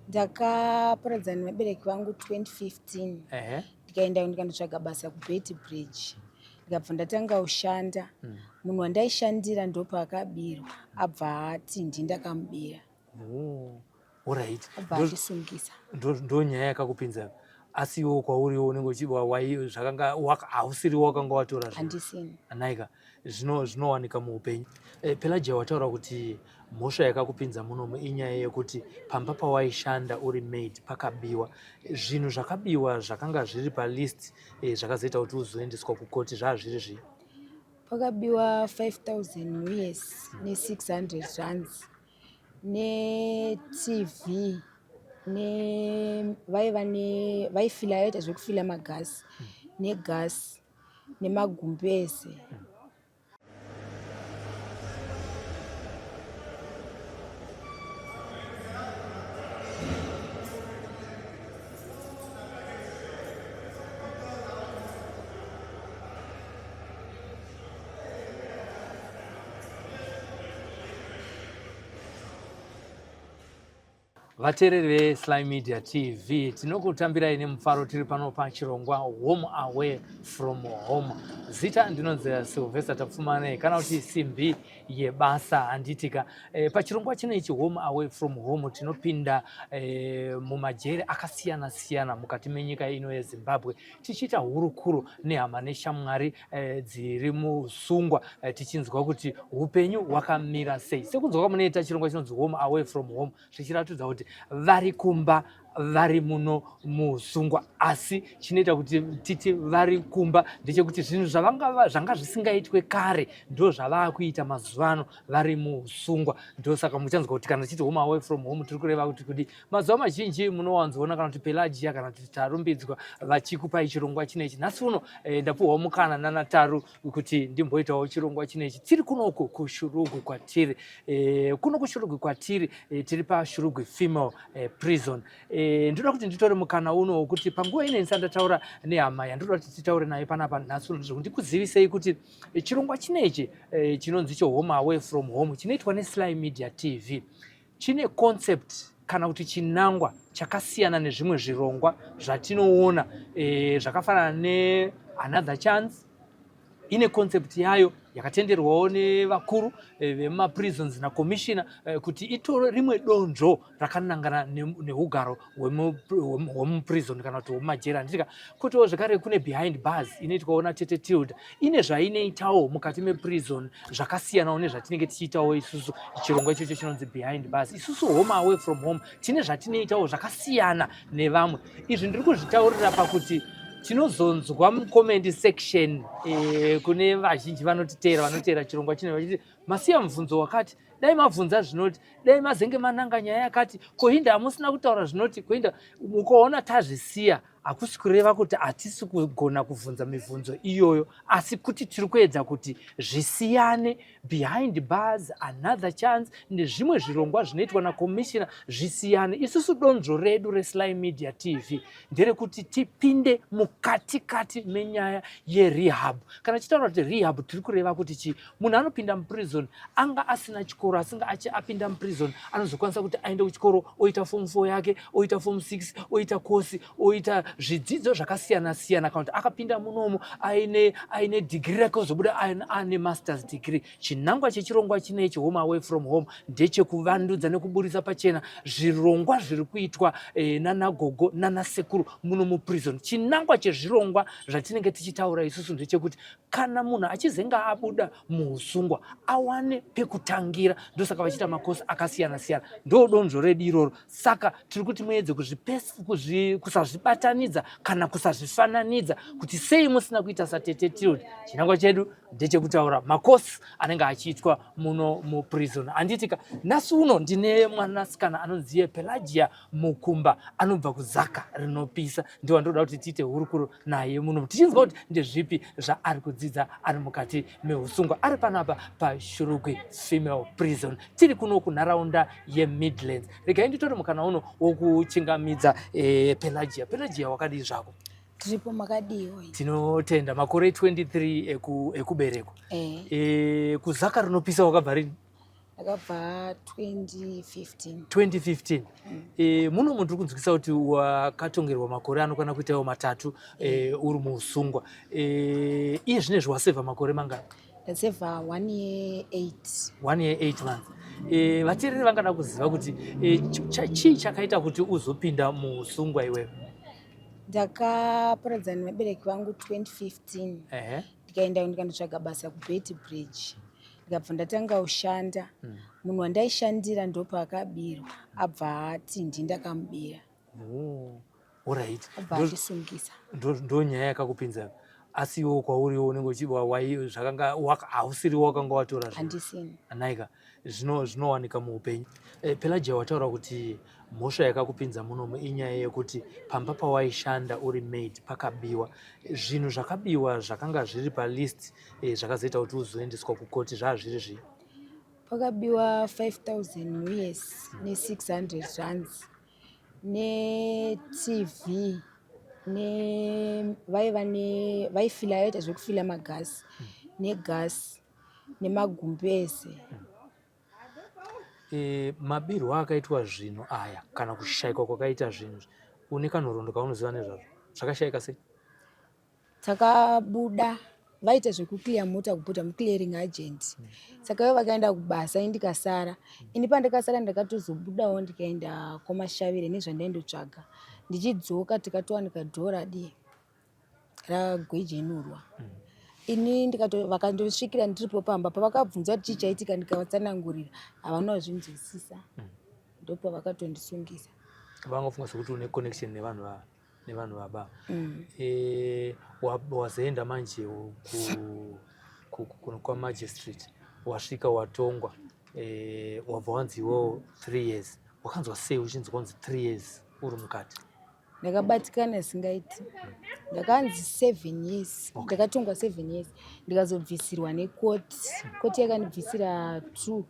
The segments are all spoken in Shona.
Ndakaparadzana nevabereki vangu 2015 ndikaenda ndikandotsvaga basa kubet bridge ndikabva ndatanga kushanda. Munhu wandaishandira ndopaakabirwa abva ati ndi ndakamubira. Oh, alright. Abva andisungisa. Ndo nyaya yakakupinza asi iwo kwauriwo unenge uchiba wai zvakanga hausiri wakanga watora zvinhu. Handisini. Anaika zvinowanika muupenyu. Pelagia wataura kuti mhosva yakakupinza munomu inyaya yekuti pamba pawaishanda uri maid pakabiwa zvinhu zvakabiwa zvakanga zviri palist zvakazoita kuti uzoendeswa kukoti zvaa zviri zvii? Pakabiwa 5000 US ne600 rands neTV ne vaiva ne vaifila vaita zvekufila magasi negasi nemagumbeze. Vateereri veSly Media TV, tinokutambirai nemufaro tiri pano pachirongwa Home Away From Home. Zita ndinonzi Sylvester Tapfumanei kana kuti Simbi yebasa handitika. Pachirongwa chino ichi Home Away From Home tinopinda mumajeri akasiyana siyana mukati menyika ino yeZimbabwe tichiita hurukuro nehama neshamwari dziri musungwa tichinzwa kuti upenyu hwakamira sei. Sekunzwa kwamunoita chirongwa chinonzi Home Away From Home zvichiratidza kuti vari kumba vari muno musungwa, asi chinoita kuti titi vari kumba ndechekuti zvinhu zvanga zvisingaitwe kare ndo zvavaakuita mazuva ano vari musungwa. Ndosaka muchanzwa kuti kana tichiti home away from home tiri kureva kuti kudi. Mazuva mazhinji munowanzoona kana kuti Pelagia kana kuti Tarumbidzwa vachikupai chirongwa chinechi. Nhasi uno ndapuhwa mukana nana Taru kuti ndimboitawo chirongwa chinechi. Tiri kunoku kuShurugwi kwatiri. Kuno kuShurugwi kwatiri tiri paShurugwi Female Prison. Ndinoda kuti nditore mukana uno wokuti panguva ino ndisati ndataura nehama yandinoda kuti titaure nayo panapa nhasi uno, ndikuzivisei kuti chirongwa chinechi chinonzi cho Home Away From Home chinoitwa neSly Media TV chine concept kana kuti chinangwa chakasiyana nezvimwe zvirongwa zvatinoona zvakafanana ne Another Chance. Ine concept yayo yakatenderwawo nevakuru vemumaprisons nacommissioner kuti itore rimwe donzvo rakanangana neugaro hwemuprison kana kuti hwemumajeri handitika. Kotiwo zvekare kune Behind Bars inoitwawo naTete Tilda, ine zvainoitawo mukati meprison zvakasiyanawo nezvatinenge tichiitawo isusu. Chirongwa ichocho chinonzi Behind Bars. Isusu Home Away From Home tine zvatinoitawo zvakasiyana nevamwe. Izvi ndiri kuzvitaurira pakuti tinozonzwa mucomment section kune vazhinji vanotiteera vanoteera chirongwa chino vachiti masiya mubvunzo wakati, dai mabvunza zvinoti, dai mazenge mananga nyaya yakati, kohinda hamusina kutaura zvinoti, kohinda. Mukaona tazvisiya hakusi kureva kuti hatisi kugona kubvunza mibvunzo iyoyo, asi kuti tiri kuedza kuti zvisiyane. Behind Bars, Another Chance nezvimwe zvirongwa zvinoitwa nacommissioner zvisiyane. Isusu donzvo redu reSly Media TV nderekuti tipinde mukatikati menyaya yerehab. Kana tichitaura kuti rehab tiri kureva kuti chii? Munhu anopinda muprison anga asina chikoro, asinga achi apinda muprison anozokwanisa kuti aende kuchikoro, oita form 4 yake, oita form 6, oita kosi, oita zvidzidzo zvakasiyana siyana. Kana kuti akapinda munomu aine degree rake, ozobuda ane masters degree. Chinangwa chechirongwa chinechi Home Away From Home ndechekuvandudza nekuburitsa pachena zvirongwa zviri kuitwa nanagogo nanasekuru muno muprison. Chinangwa chezvirongwa zvatinenge tichitaura isusu ndechekuti kana munhu achizenge abuda muusungwa awane pekutangira. Ndosaka vachiita makosi akasiyana siyana, ndo donzvo redu iroro. Saka tiri kuti muedze kusazvibatanidza kana kusazvifananidza kuti sei musina kuita saTete Tilda. Chinangwa chedu ndechekutaura makosi anenge achiitwa muno muprison handitika. Nhasi uno ndine mwanasikana anonzi Pelagia Mukumba, anobva kuZaka rinopisa. Ndiwo ndinoda kuti tiite hurukuro naye muno tichinzwa kuti ndezvipi zvaari kudzidza ari mukati meusungwa ari panapa paShurugwi Female Prison. Tiri kuno kunharaunda yeMidlands. Regai nditore mukana uno wokuchingamidza Pelagia. Pelagia, wakadii zvako? Tiripo, makadiwo? Tinotenda. Makore 23 ekuberekwa. Kuzaka rinopisa wakabva rini? Ndakabva 2015. 2015. Muno munhu tiri kunzwisa kuti wakatongerwa makore anokwana kuitawo 3 uri muusungwa. Iye zvinezvi wasevha makore mangani? Ndasevha 1 year 8. 1 year 8 months. Vateereri vangada kuziva kuti chii chakaita kuti uzopinda muusungwa iwewe? Ndakaparadzana nevabereki vangu 2015. Ndikaenda ndikandotsvaga basa kuBeitbridge, ndikabva ndatanga kushanda. Munhu wandaishandira ndopaakabirwa, abva ati ndi ndakamubira. Oh, alright. Abva andisungisa. Ndo nyaya yakakupinza. Asi iwo kwauriwo unenge uchiwa wai zvakanga hausiri wakanga watora zvinhu? Handisini. Anaika, zvinowanika muupenyu. Pelagia, wataura kuti mhosva yakakupinza munomu inyaya yekuti pamba pawaishanda uri maid pakabiwa zvinhu. Zvakabiwa zvakanga zviri palist zvakazoita kuti uzoendeswa kukoti zvaa zviri zvii? Pakabiwa 5000 US ne600 rands neTV, ne vaiva ne vaifila, vaita zvekufila magasi, negasi nemagumbeze. Mabirwo akaitwa zvinhu aya kana kushayikwa kwakaita zvinhu, une kanhoroondo kaunoziva nezvazvo? Zvakashayika sei? Takabuda vaita zvekuclear mota kubuda muclearing agent. Saka ivo vakaenda kubasa, ini ndikasara. Ini pandakasara ndakatozobudawo ndikaenda kwaMashavire nezvandaindotsvaga. Ndichidzoka tikatowanika dhora di ragwejenurwa. Ini vakandosvikira ndiripo pamba. Pavakabvunza kuti chii chaitika, ndikavatsanangurira, havana kuzvinzwisisa, ndopavakatondisungisa. Vangofunga sekuti une connection nevanhu vaba. Wazoenda manje kwamagistrate, wasvika, watongwa, wabva wanzi iwewo 3 years. Wakanzwa sei uchinzwa kunzi 3 years uri mukati? Ndakabatikana singaiti. Ndakanzi 7 years. Ndakatongwa 7 years, ndikazobvisirwa nekoti. Koti yakandibvisira 2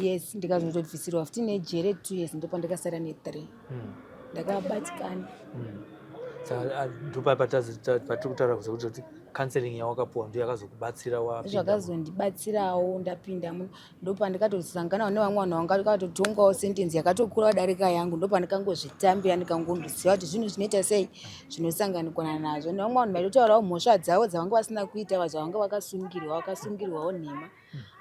years, ndikazotobvisirwa futi nejere 2 years, ndopandakasara ne3. Ndakabatikana. Saka ndopa patiri kutaura kuti counseling yawakapuwa ndo yakazokubatsira wapinda? Zvakazondibatsirawo ndapinda muno. Ndopandikatosanganawo nevamwe vanhu vanga vakatotongwawo sentence yakatokura kudarika yangu. Ndopandikangozvitambira, ndikangondoziva kuti zvinhu zvinoita sei, zvinosanganikwana nazvo. Nevamwe vanhu vaitotaurawo mhosva dzavo dzavanga vasina kuita, zvavanga vakasungirwa, vakasungirwawo nhema.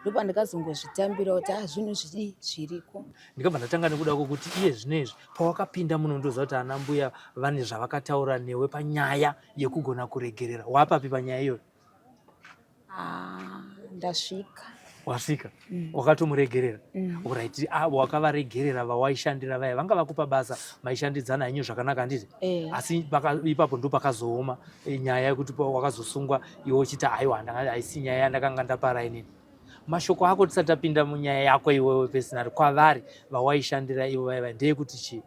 Ndopandikazongozvitambira kuti a zvinhu zvidi zviriko. Ndikabva ndatanga nekuda kwokuti iye zvinezvi pawakapinda muno, ndoziva kuti ana mbuya vane zvavakataura newe panyaya yekugona kuregerera. Wapapi panyaya iyoyo? Ah, ndasvika. Wasvika, wakatomuregerera? Alright. Ah, wakavaregerera vawaishandira vaya vanga vakupa basa, maishandidzana henyu zvakanaka, handiti? Eh. Asi ipapo ndo pakazooma nyaya yekuti wakazosungwa iwe uchiti aiwa, haisi nyaya yandakanga ndapara inini. Mashoko ako tisati tapinda munyaya yako iwewe personally kwavari vawaishandira ivo vaiva ndeyekuti chii?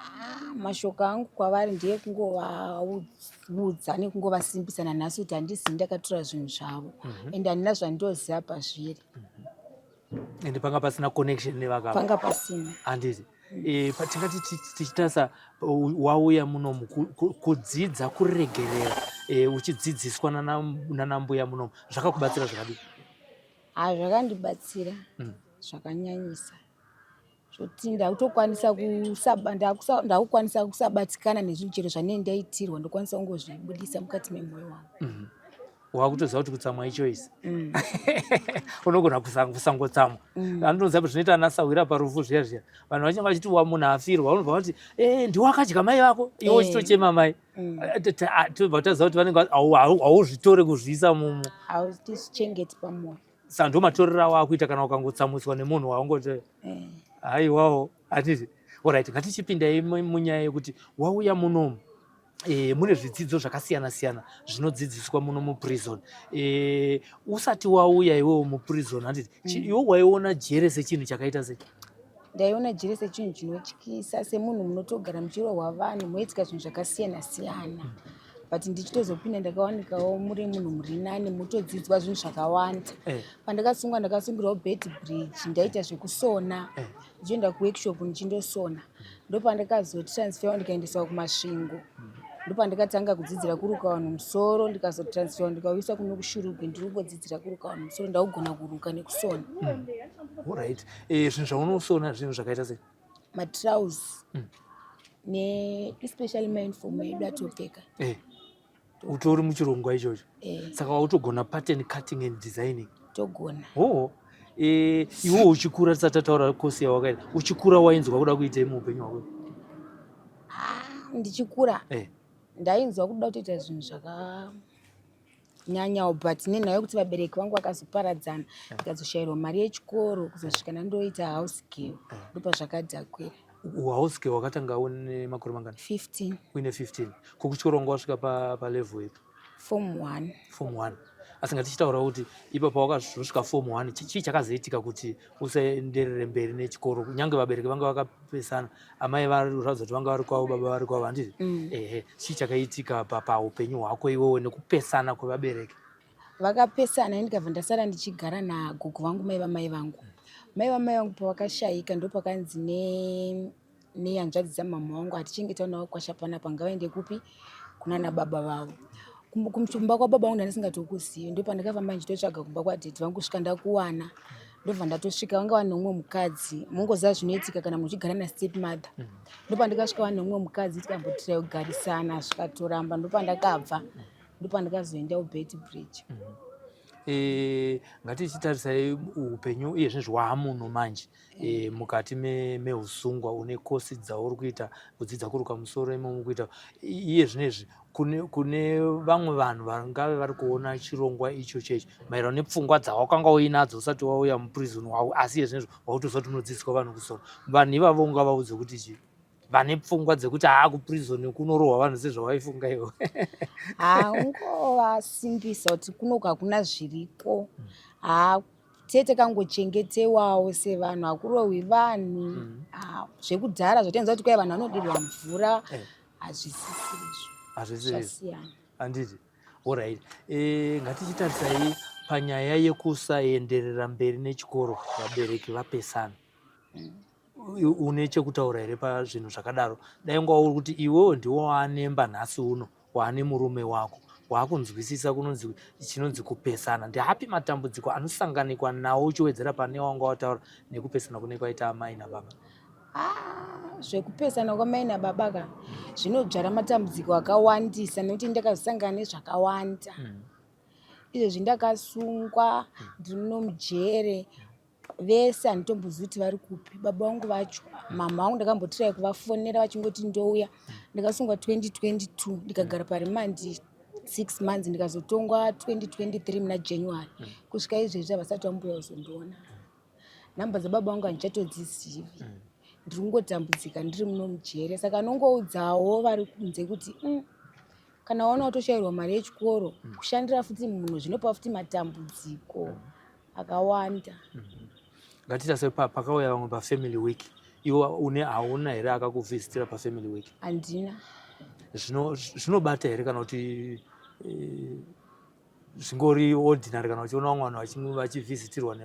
Ah, mashoko angu kwavari ndeyekungovaudza nekungovasimbisa nanhasi kuti handisi ndakatora zvinhu zvavo, ende handina zvandoziva pazviri. Ende panga pasina connection nevakava? Panga pasina. Handiti? Tingati tichitarisa wauya munomu kudzidza kuregerera, uchidzidziswa nanambuya munomu, zvakakubatsira zvakadii? Ha, zvakandibatsira zvakanyanyisa, zvoti ndakutokwanisa ndakukwanisa kusabatikana nezvinhu chero zvanenge ndaitirwa, ndokwanisa kungozvibudisa mukati memwoyo wangu. Wakutoziva kuti kutsamwa ichoice. Unogona kusangotsamwa. Anotoziva kuti zvinoita anasahwira parufu zviya zviya, vanhu vachinge vachiti wa munhu afirwa, unobva vati e ndiwakadya mai vako, iwe uchitochema mai. Tobva taziva kuti vanenge hauzvitore kuzviisa mumu. Hautizvichengeti pamwoyo. Saka ndo matorero awo akuita kana ukangotsamwiswa nemunhu waungoti haiwawo, hatiti? Alright, ngatichipindai munyaya yekuti wauya munomu. Mune zvidzidzo zvakasiyana siyana zvinodzidziswa muno muprison. Usati wauya iwewo muprison, handiti? Iwe waiona jere sechinhu chakaita sei? Ndaiona jere sechinhu chinotyisa, semunhu munotogara muchirohwa vanhu, moitika zvinhu zvakasiyana siyana. But ndichitozopinda ndakawanikawo muri munhu muri nani, mutodzidzwa zvinhu zvakawanda. Pandakasungwa ndakasungirwawo Beitbridge, ndaita zvekusona. Ndichienda kuworkshop ndichindosona. Ndopandakazotransferwa ndikaendeswa kuMasvingo. Ndopandakatanga kudzidzira kuruka vanhu musoro, ndikazotransferwa ndikauiswa kuno kuShurugwi. Ndiri kungodzidzira kuruka vanhu musoro, ndakugona kuruka nekusona. Alright, zvinhu zvaunosona zvinhu zvakaita sei? Matrousers ne especially mauniform edu atopfeka. Utori muchirongwa ichocho? Eh. Saka wautogona pattern cutting and designing? Togona. Oh, iwe uchikura, tisati tataura kosi yawakaita, uchikura wainzwa kuda kuitei muupenyu hwako? Ah, ndichikura ndainzwa kuda kutoita zvinhu zvakanyanyawo, but nenhau yekuti vabereki vangu vakazoparadzana, ndikazoshayirwa mari yechikoro kuzosvika ndandoita house girl, ndopazvakadhakwira. House girl wakatanga une makore mangani? 15. Uine 15. Kokuchikoro wanga wasvika palevel ipi? Form 1. Form 1. Asi ngatichitaura kuti ipapo wakazosvika form 1, chii chakazoitika kuti usaenderere mberi nechikoro, kunyange vabereki vanga vakapesana, amai varatidza kuti vanga vari kwavo, baba vari kwavo, handiti? Ehe, chii chakaitika paupenyu hwako iwewe nekupesana kwevabereki? Vakapesana, ndikabva ndasara ndichigara nagogo vangu, mai vamai vangu. Mai vamai vangu pavakashayika, ndopakanzi nehanzvadzi dzamama vangu, hatichengeta vana vakwasha panapa, ngavaende kupi? Kunana baba vavo. Kumba kwababa vangu ndandisingatokuzivi. Ndopandakafamba ndichitotsvaga kumba kwadaddy vangu kusvika ndakuwana. Ndobva ndatosvika, vanga vane umwe mukadzi. Mungoziva zvinoitika kana muchigara nastep mother. Ndopandakasvika vane umwe mukadzi, tikambotira kugarisana, zvikatoramba. Ndopandakabva, ndopandakazoenda kuBeitbridge. Ngatichitarisai upenyu iye zvinezvi waamuno manje, mukati meusungwa, une kosi dzauri kuita, kudzidza kuruka musoro imomo kuita iye zvinezvi. Kune vamwe vanhu vangave vari kuona chirongwa icho chechi, maererano nepfungwa dzawakanga uinadzo usati wauya muprison wavo, asi iye zvinezvi wautoziva kuti unodzidziswa vanhu kusona, vanhu ivavo ungavaudze kuti chii, vane pfungwa dzekuti haa, kuprison kunorohwa vanhu sezvawaifunga iwe? Ha, ungovasimbisa kuti kunoku hakuna zviriko. Ha, tete kangochengetewawo sevanhu, hakurohwi vanhu. Ha, zvekudhara zvatenza kuti kwai vanhu vanodirwa mvura, hazvisisirizvo. Hazvisiri. Zvasiyana. Handiti? Alright, ngatichitarisai panyaya yekusaenderera mberi nechikoro, vabereki vapesana. Une chekutaura here pazvinhu zvakadaro? Dai unga uri kuti iwewe ndiwo wanemba nhasi uno, waane murume wako, waakunzwisisa kunonzi chinonzi kupesana, ndeapi matambudziko anosanganikwa nawo, uchiwedzera pane wanga wataura nekupesana kune kwaita amai nababa? Ah, zvekupesana kwamai nababa ka zvinodzvara matambudziko akawandisa, nekuti ndakazosangana nezvakawanda. Izvezvi ndakasungwa, ndiri muno mujere. Vese handitombozivi kuti vari kupi, baba vangu vacho, mama vangu. Ndakambotirai kuvafonera, vachingoti ndouya. Ndakasungwa 2022, ndikagara paremand 6 months, ndikazotongwa 2023 muna January. Kusvika izvezvi havasati vambuya kuzondiona. Nhamba dzababa vangu handichatodzizivi. Ndiri kungotambudzika ndiri muno mujere. Saka anongoudzawo vari kunze kuti kana waona watoshayirwa mari yechikoro, kushandira futi munhu zvinopa futi matambudziko akawanda. Ngatiita se pakauya vamwe pafamily week, iwe une hauna here akakuvhizitira pafamily week? Handina. Zvinobata here, kana kuti zvingori ordinary, kana uchiona vamwe vanhu vachivhisitirwa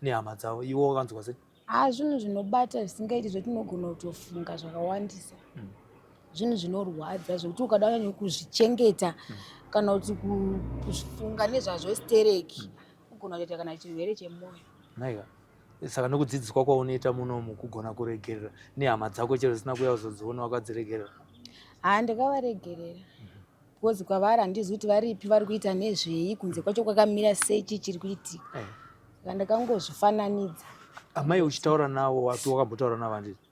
nehama dzavo, iwe wakanzwa sei? Ha, zvinhu zvinobata zvisingaiti, zvetinogona kutofunga zvakawandisa. Zvinhu zvinorwadza zvekuti ukada kunyanya kuzvichengeta kana kuti kufunga nezvazvo stereki, ugona kutoita kana chirwere chemwoyo. Naika, saka nekudzidziswa kwaunoita munomu, kugona kuregerera nehama dzako chero zisina kuuya kuzodziona, wakadziregerera? Ha, ndakavaregerera, because kwavari handizi kuti varipi, vari kuita nezvei, kunze kwacho kwakamira sei, chii chiri kuitika. Saka ndakangozvifananidza. Amai uchitaura navo, wati wakambotaura navo, handiti?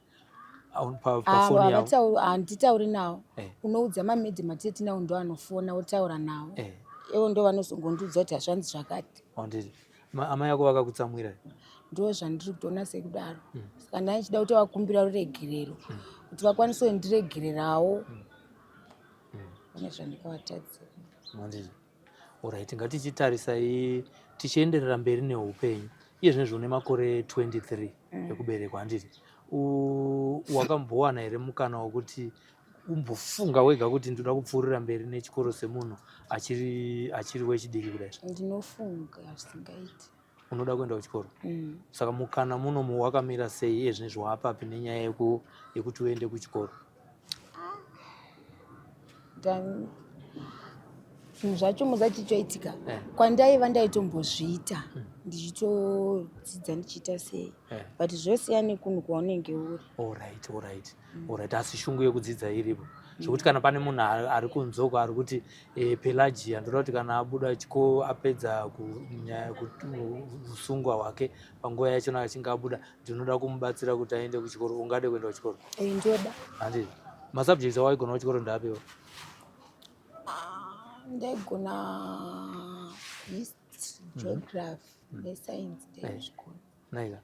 Pafoni yavo? Handitauri navo. Unoudza mamedhi matete nawo, ndo anofona wotaura navo. Ivo ndo vanozongondiudza kuti hazvanzi zvakati. Handiti amai ako vakakutsamwira? Ndo zvandiri kutoona sekudaro. Saka ndaichida kuti vakumbira ruregerero, kuti vakwanise kundiregererawo pane zvandikavatadzira. Handiti? Alright, ngatichitarisai tichienderera mberi neupenyu. Iye zvinezvi une makore 23 ekuberekwa, handiti? Wakambowana here mukana wekuti umbofunga wega kuti ndoda kupfuurira mberi nechikoro semunhu achiri wechidiki kudai? Ndinofunga zvisingaiti. Unoda kuenda kuchikoro? Mm. Saka mukana munomu wakamira sei iye zvinezvi, waapapi nenyaya yekuti uende kuchikoro? Zvinhu zvacho muzati choitika eh. Kwandaiva ndaitombozviita ndichitodzidza ndichiita sei eh. But zvosiyana nekunhu kwaunenge uri. Alright, alright. Alright, asi shungu yekudzidza iripo zvekuti kana pane munhu ari kunzoko ari kuti eh, Pelagia ndoda kuti kana abuda chiko apedza usungwa hwake panguva yachona achinge abuda, ndinoda kumubatsira kuti aende kuchikoro, ungade kuenda kuchikoro? Ndoda. Handiti masubjects awaigona kuchikoro ndaapiwa? Ah, ndaigona history, geography nescience, ndaizvigona. Naika.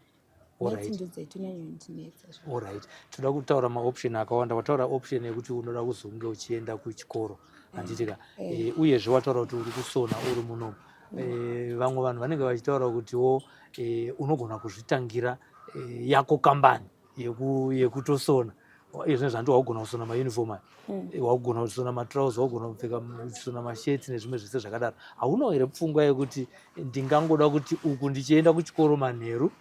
Maths ndo dzaitonyanyondinetsa. Alright, toda kutaura maoption akawanda. Wataura option yekuti unoda kuzonge uchienda kuchikoro, handiti ka? Eh. Uyezve wataura kuti uri kusona uri munomu. Vamwe vanhu vanenge vachitaura kutiwo unogona kuzvitangira yako kambani yekutosona izvo zvanti waugona kusona mauniform aya, waugona kusona matrauser, waugona kupfeka, kusona mashirts nezvimwe zvese zvakadaro. Haunawo here pfungwa yekuti ndingangoda kuti uku ndichienda kuchikoro manheru,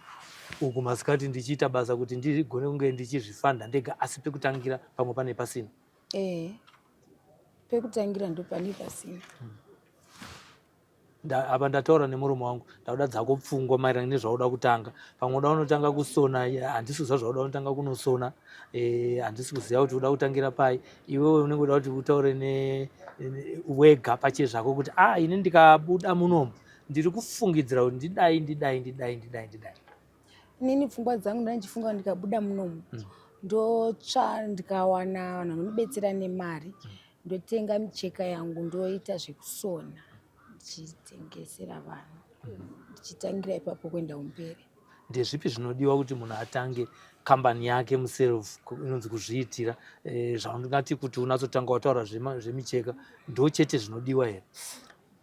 uku masikati ndichiita basa kuti ndigone kunge ndichizvifanda ndega, asi pekutangira pamwe pane pasina? Eh, pekutangira ndo pane pasina. Apa ndataura nemuromo wangu, ndakuda dzako pfungwa maererano nezvauda kutanga. Pamwe uda unotanga kusona, handisi kuziva zvauda unotanga kunosona, handisi kuziva kuti uda kutangira pai. Iwewe unenge uda kuti utaure wega pachezvako kuti a ah, ini ndikabuda munomu ndiri kufungidzira kuti ndidai, ndidai, ndidai, ndidai, ndidai. Inini pfungwa dzangu ndandichifunga ndikabuda munomu ndotsva, ndikawana vanhu vanobetsera nemari, ndotenga micheka yangu, ndoita zvekusona ndichitengesera vanhu, ndichitangira ipapo kuenda kumberi. Ndezvipi zvinodiwa kuti munhu atange kambani yake muself, inonzi kuzviitira? Zvaundingati kuti unatsotanga wataura zvemicheka ndo chete zvinodiwa here?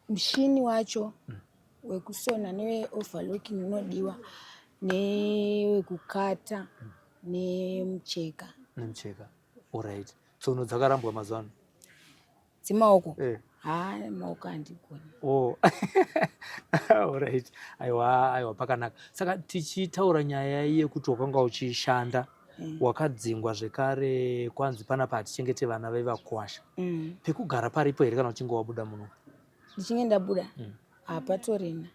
Mushini wacho wekusona neweoverlocking unodiwa, newekukata, nemucheka. Nemucheka, alright. Tsono dzakarambwa mazuva ano? Dzemaoko? Eh. Ha, maoko handigoni. Oh, alright. Aiwa, aiwa, pakanaka. Saka tichitaura nyaya yekuti wakanga uchishanda, wakadzingwa zvekare, kwanzi panapa hatichengete vana vevakwasha. Pekugara paripo here kana uchinge wabuda muno? Ndichinge ndabuda, hapatorina.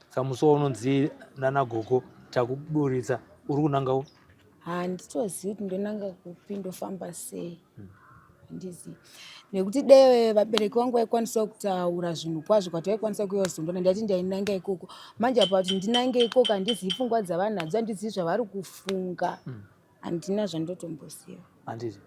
Saka musi waunonzi nana gogo takuburitsa, uri kunangawo? Handitozivi kuti ndonanga kupi, ndofamba sei, handizivi, nekuti dai vabereki vangu vaikwanisa kutaura zvinhu kwazvo kwati vaikwanisa kuuya kuzondona, ndaiti ndainanga ikoko. Manje apa kuti ndinange ikoko, handizivi pfungwa dzavanadzo, handizivi zvavari kufunga, handina zvandotomboziva. Handiti?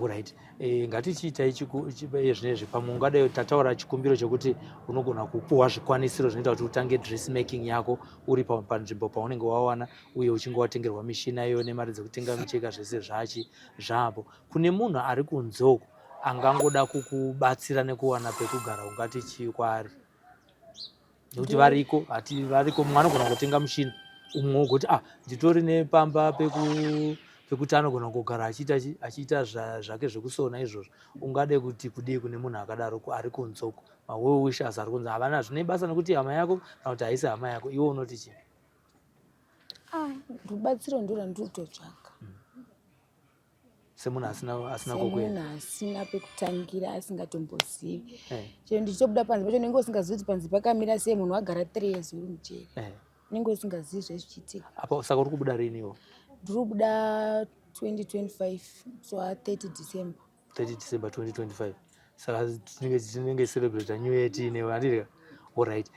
Alright. Ngatichiitai zvinezvi, pamwe ungadai tataura chikumbiro chekuti unogona kupuhwa zvikwanisiro zvinoita kuti utange dress making yako uri panzvimbo paunenge wawana, uye uchinge watengerwa mishina iyo nemari dzekutenga micheka, zvese zvachi zvapo. Kune munhu ari kunze uko angangoda kukubatsira nekuwana pekugara, ungati chii kwaari? Nekuti variko, hati variko, mumwe anogona kutenga mushina, umwe wogoti, ah, nditori nepamba pekuti anogona kugara achiita achiita zvake zvekusona izvozvo. Ungade kuti kudii kune munhu akadaro ari kunze uko, mawell wishers ari kunze, havana zvine basa nekuti hama yako kana kuti haisi hama yako, iwe unoti chii? Ah, rubatsiro ndo randiri kutotsvaga. Semunhu asina kokuenda. Semunhu asina pekutangira, asingatombozivi. Chero ndichitobuda panze pacho unenge usingazivi kuti panze pakamira sei. Munhu wagara 3 years uri mujeri, unenge usingazivi zvezvichiitika. Apa saka uri kubuda rini iwo? Ndiri kubuda 2025, so 30 December. 30 December 2025. Saka tinenge celebrate New Year tiinewe, handiti? Alright.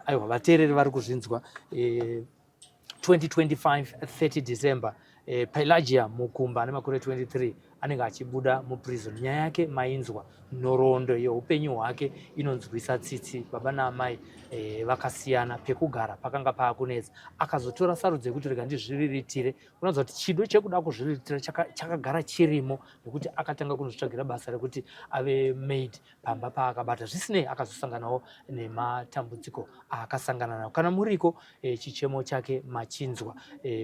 Aiwa, vateereri vari kuzvinzwa. 2025 30 December, Pelagia Mukumba ane makore 23 anenge achibuda muprison. Nyaya yake mainzwa, nhoroondo yeupenyu hwake inonzwisa tsitsi. Baba naamai vakasiyana, pekugara pakanga paakunetsa, akazotora sarudzo yekuti rega ndizviriritire. Unoziva kuti chido chekuda kuzviriritira chakagara chirimo nekuti akatanga kunozvitsvagira basa rekuti ave maid pamba paakabata. Zvisinei, akazosanganawo nematambudziko aakasangana nawo. Kana muriko, chichemo chake machinzwa.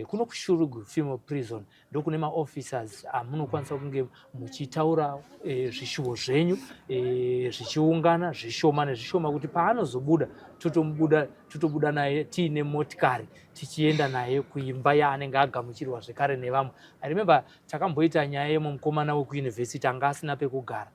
Kuno kuShurugwi Female Prison ndokune maofficers amunokwanisa. kunge muchitaura e, zvishuvo zvenyu e, zvichiungana zvishoma nezvishoma kuti paanozobuda totomubuda totobuda naye tiine motikari tichienda naye kuimba yaanenge agamuchirwa zvekare nevamwe. I remember takamboita nyaya yemukomana wekuyunivhesiti anga asina pekugara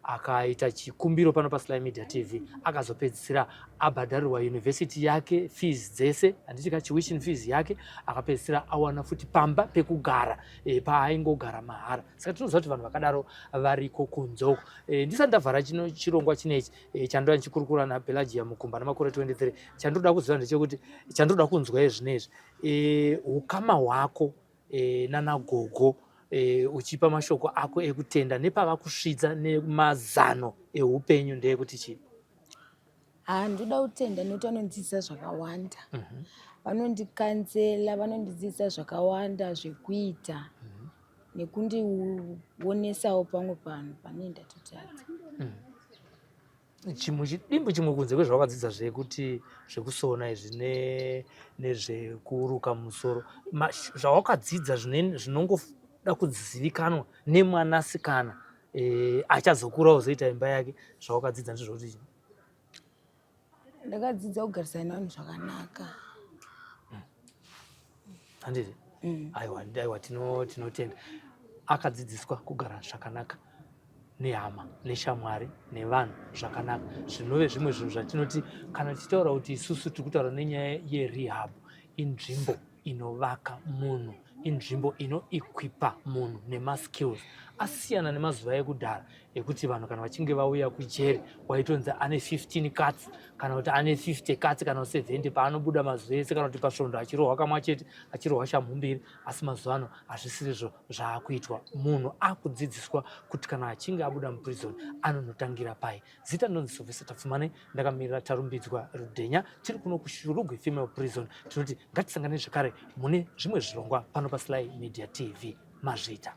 akaita chikumbiro pano paSly Media TV akazopedzisira abhadharirwa university yake fees dzese handiti ka tuition fees yake akapedzisira awana futi pamba pekugara e, paaingogara mahara saka tinoziva kuti vanhu vakadaro variko kunzoko e, ndisati ndavhara chino chirongwa chinechi e, chandoda ndichikurukura naPelagia Mukumba namakore 23 chandoda kuziva ndechekuti chandoda kunzwa izvinezvi e, ukama hwako e, nanagogo e, uchipa mashoko ako ekutenda nepavakusvidza nemazano eupenyu ndeyekuti chii? Ha, ndoda kutenda nekuti vanondidzidzisa zvakawanda. Vanondikanzela, vanondidzidzisa zvakawanda zvekuita nekundionesawo pamwe panhu pane ndatotadza. Chimwe chidimbu chimwe kunze kwezvawakadzidza zvekuti zvekusona izvi nezvekuruka musoro, zvawakadzidza zvinongoda kuzivikanwa nemwanasikana e, achazokura ozoita imba yake, zvawakadzidza ndizvo kuti Ndakadzidza kugarisana nevanhu zvakanaka. Handiti? Aiwa, aiwa, tinotenda. Akadzidziswa kugara zvakanaka nehama, neshamwari, nevanhu zvakanaka, zvinove zvimwe zvinhu zvatinoti kana tichitaura kuti isusu tiri kutaura nenyaya yerehab, inzvimbo inovaka munhu, inzvimbo inoequipa munhu nemaskills asiyana nemazuva ekudhara ekuti vanhu kana vachinge vauya kujeri waitonzi ane 15 cuts kana kuti ane 50 cuts kana 70 paanobuda mazuva ese kana kuti pasvondo achirohwa kamwe chete, achirohwa shamhu mbiri. Asi mazuva ano hazvisirizvo zvaakuitwa. Munhu akudzidziswa kuti kana achinge abuda muprison anonotangira pai. Zita ndinonzi Sylvester Tapfumane, ndakamirira Tarumbidzwa Rudhenya. Tiri kuno kuShurugwi Female Prison. Tinoti ngatisangane zvekare mune zvimwe zvirongwa pano paSly Media TV. Mazvita.